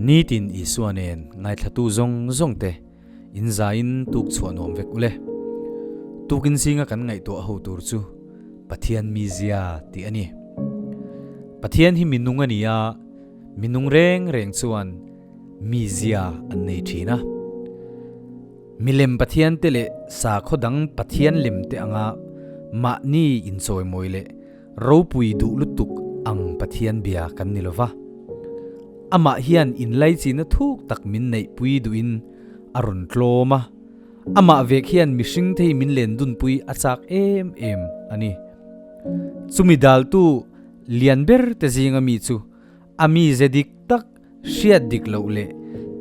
Nitin Isua nen ngaithlatu zawng zawng te in zaiin tuk chhuah nuam vek ule. Tukin zinga kan ngaihtuah ho tur chu Pathian mizia tih a ni. Pathian hi minung a ni a, minung reng reng chuan mizia an nei thin a. Milem Pathian te leh sakhaw dang Pathian lem te anga mahni inchawimawi leh ropui duh lutuk ang Pathian bia kan ni lova. Amah hian inlaichina thuk tak min neihpui duhin a rawn tlawm a, amah vek hian mihring te hi min len dunpui a chak em em a ni. Chumi daltu lian ber te zinga mi chu a mize dik tak hriat dik loh leh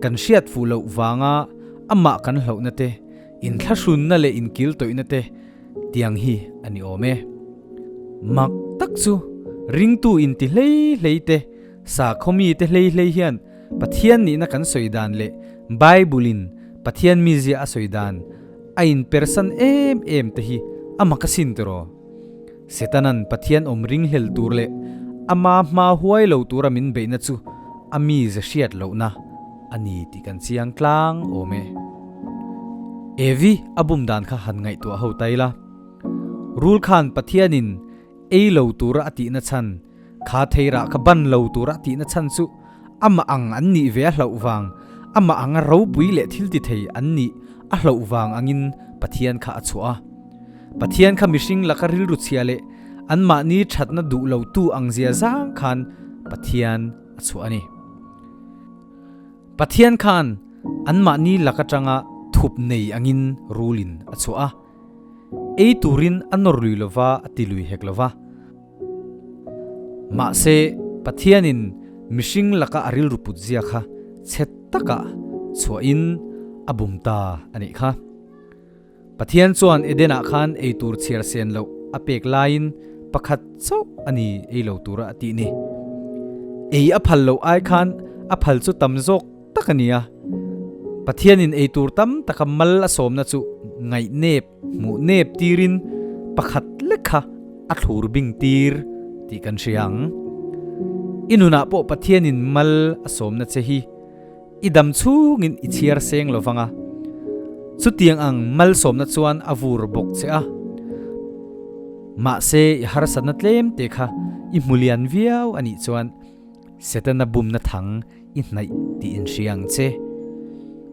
kan hriat fuh loh vanga amah kan hlauhna te, inthlahrunna leh inkil tawihna te tiang hi a ni awm e. Mak tak chu ringtu inti hlei hlei te, sakhaw mi te hlei hlei hian Pathian nihna kan sawi dan leh Bible-in Pathian mizia a sawi dan a inpersan em em te hi a mak asin tiraw? Setanan Pathian awm ringhlel tur leh ama hma huai lo tura min beihna chu a mize hriat lohna a ni tih kan chiang tlang awm e. Evi a bum dan kha han ngaihtuah ho ta ila. Rul khan Pathianin ei lo tura a tihna chhan, kha theirah kha ban lo tura a tihna chhan chu amah ang an nih ve a hlauh vang, amah anga ropui leh thil ti thei an nih a hlauh vang angin Pathian kha a chhuah a. Pathian kha mihring laka rilru chhia leh anmahni thatna duh lotu ang zia zang khan Pathian a chhuah a ni. Pathian khan anmahni lak atanga thup nei angin rulin a chhuah a. Ei turin a nawr lui lova a ti lui hek lova. Mahse, Pathianin mihring laka a rilru put zia kha chhe takah chhuahin a bum ta a nih kha. Pathian chuan Eden-ah khan ei tur chhiar sen loh a pek laiin pakhat chauh a ni ei lo tura a tih ni. Ei a phal loh ai khan a phal chu tam zawk tak a ni a. Pathianin ei tur tam taka mal a sawmna chu ngaihnep, hmuh nep tirin pakhat lek kha a thlur bing tir tih kan hria ang. I nunah pawh Pathianin mal a sawmna che hi I dam chhungin i chhiar seng lo vang a, chutiang ang malsawmna chuan a vur bawk che a. Mahse, i harsatna tlem te kha i hmu lian viau a nih chuan Setana bumna thang i hnaih tih in hria ang che.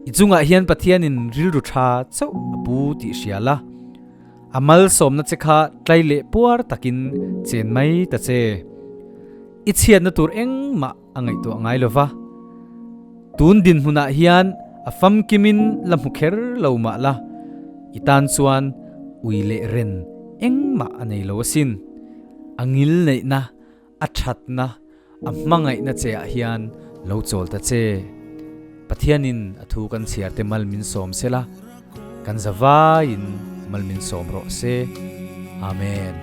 I chungah hian Pathianin rilru tha chauh a pu tih hria la, a malsawmna che kha tlai leh puar takin chen mai ta che. I chhiatna tur engmah a ngaihtuah ngai lo va. Tun dinhmunah hian a famkimin la hmu kher lo mah la, i tan chuan ui leh ren engmah a nei lo asin. A ngil neihna, a thatna, a hmangaihna che ah hian lo chawl ta che. Pathianin a thu kan chhiar te mal min sawm se la, kan zavaiin mal min sawm rawh se. Amen.